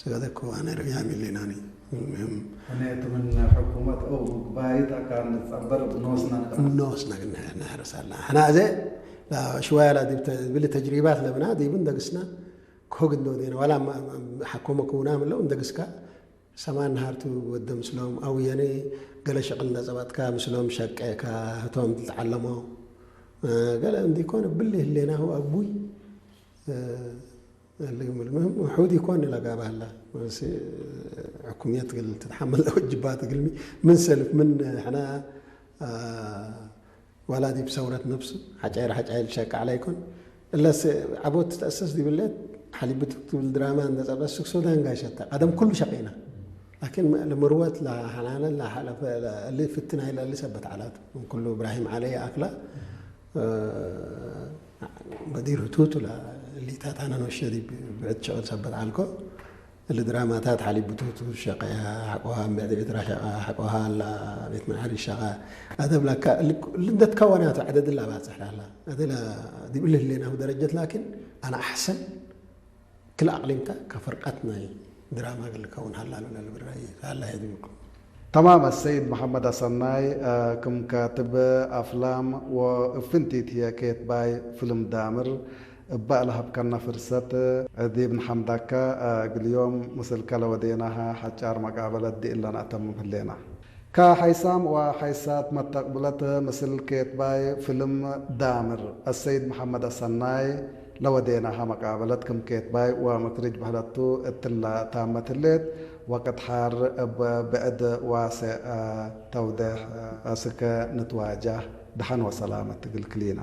ሰገደኩ አነ ርእያም እሊናኒ። ሙሂም። እኔ እት ምን ሕኩመት አው ምግባይት አካን ልትጸበር ኖስና ንቅራስ። ኖስና ግን ነሕርስ ሀላ። ሕና አዜ ለሽዋያ ለዲብ ተ-፣ ብሊ ተጅሪባት ለብና ዲቡ እንደግስና ኮግ እንዶ ዴነ። ወላ ማ-፣ ማ-፣ ሐኮመ ክውና ምለው እንደግስካ ሰማን ነሃርቱ ወደ ምስሎም አው የኔ ገሌ ሸቅል ነጸባትካ ምስሎም ሸቄካ ህቶም ትትዐለሞ፣ እ፣ ገሌ እንዲኮን እብሊ ህሌናሁ አግቡይ፣ እ፣ እሊ ምልምህም ውሑድ ኢኮን ለጋብእ ሀላ። በስ ሕኩምየት እግል ትትሐመል ለወጅባት እግልሚ ምን ሰልፍ ምን ሕነ፣ አ፣ ወላ ዲብ ሰውረት ነፍሱ ሐጫይር ሐጫይር ሸቅ ዐለ ኢኮን። እለስ ዐቦት ትትአሰስ ዲብ ሌት ሐሊብ ብትክ ትብል ድራማ እንደ ጸብጠት ሱክ ሱዳን ጋሸተ። ቀደም ኩሉ ሸቄና። ላኪን ለምርወት ለሐናነ ለሐለፈ እሊ ፍትን ሀይ ለእሊ ሰበት ዐላት። ምን ኩሉ እብራሂም ዐለ ይአክላ፣ እ፣ በዲር ህቱቱ ለሊታት አነ ኖሸ ዲብ ብዕድ ሸቅል ሰበት ዐልኮ። እሊ ድራማታት ሐሊብ ብቱቱ ሸቀያ ሐቆሃ፣ እምብዕድ ኤርትራ ሸቀ ሐቆሃ፣ እላ ቤት መዓሪ ሸቀ አደብ ለካ እሊ እንደ ትከወናቱ ዐደድ እላ ባጽሕ ላላ። አደለ ዲብ እሊ ህሌናሁ ደረጀት ላኪን አነ አሕሰን ክል አቅሊምታ ከፍርቀት ናይ ድራማ እግል ልከውን ሀላሉ ለልብል ረአይ ሀላ ሄድምኩም። ተማም። አሰይድ መሐመድ አሰናይ፣ አ፣ ክም ካትብ አፍላም ወእፍንቲት ህዬ ኬትባይ ፍልም ዳምር እበ ለሀብከነ ፍርሰት ዲብ ንሐምዳከ። አ፣ እግል ዮም ምስልከ ለወዴናሀ ሐጫር መቃበለት ዲእለ ነአተምም ህሌና። ከሐይሳም ወሐይሳት መተቅብለት ምስል ኬትባይ ፍልም ዳምር አሰይድ መሐመድ አሰናይ ለወዴናሀ መቃበለት ክም ኬትባይ ወምክርጅ በህለቱ እትለ ታመት ህሌት ወቅት ሐር እብ ብዕድ ዋሴዕ ተውዴሕ አስከ ንትዋጃህ ደሐን ወሰላመት እግል ክሊና።